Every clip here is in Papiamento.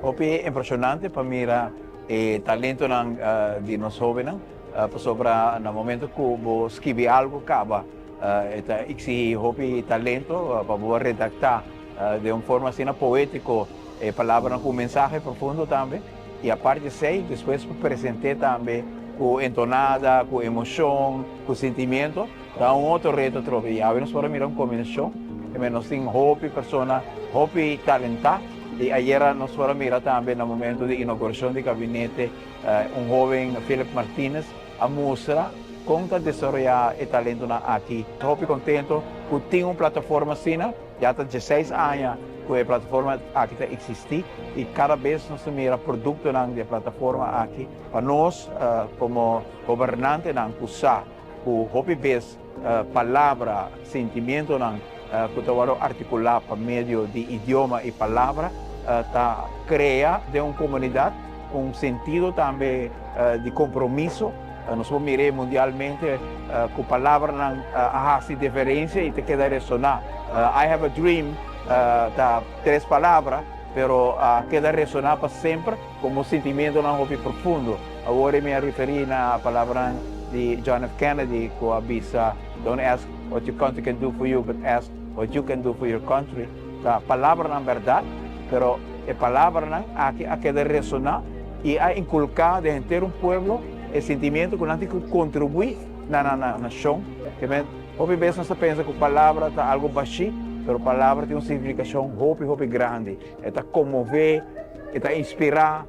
Hopi impresionante pa mira e talentonan di nos hobennan, pasobra na momento cu bo skibi algo caba, e ta exigi hopi talento pa bo redacta den un forma asina poetico e palabranan cu un mensahe profundo tambe. Y aparte di esey, despues pa presente tambe cu entonada, cu emocion, cu sentimiento, ta un otro reto atrobe. Y awe nos por a mira un combinacion, e nos tin hopi persona hopi talenta. Y ayera nos por a mira tambe na momento di inauguracion di gabinete, un hoben, Philip Martinez, a mustra con ta desaroya e talentonan aki. Hopi contento cu tin un plataforma asina. Ya ta 16 aña cu e plataforma aki ta existi y cada bes nos ta mira productonan di e plataforma aki. Pa nos como gobernantenan cu sa cu hopi bes palabra, sentimientonan cu ta wordo articula pa medio di idioma y palabra, ta crea den un comunidad un sentido tambe di compromiso. Nos por mir'é mundialmente cu palabranan a haci diferencia y ta keda resona. "I have a dream" ta tres palabra, pero a keda resona pa semper como sentimientonan hopi profundo. Awor mi a referi na palabranan di John F. Kennedy cu a bisa: "Don't ask what your country can do for you, but ask what you can do for your country." Ta palabranan berdad, pero e palabranan aki a keda resona y a inculca den henter un pueblo e sentimiento cu nan tin cu contribui na nan nacion. Ke hopi bes nos ta pensa cu palabra ta algo bashi, pero palabra tin un significacion hopi, hopi grandi. E ta conmove, e ta inspira,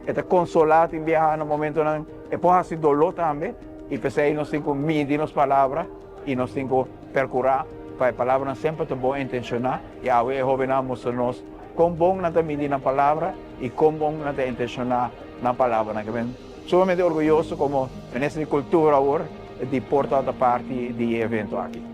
e ta consola tin biaha na momentonan, e por haci dolor tambe, y p'esey nos tin cu midi nos palabra y nos tin cu percura pa e palabranan semper ta bon intenciona, y awe e hobennan mustra nos con bon nan ta midi nan palabra y con bon nan ta intenciona nan palabranan. Ke men sumamente orguyoso como Minister di Cultura awor di por ta parti di e evento aki.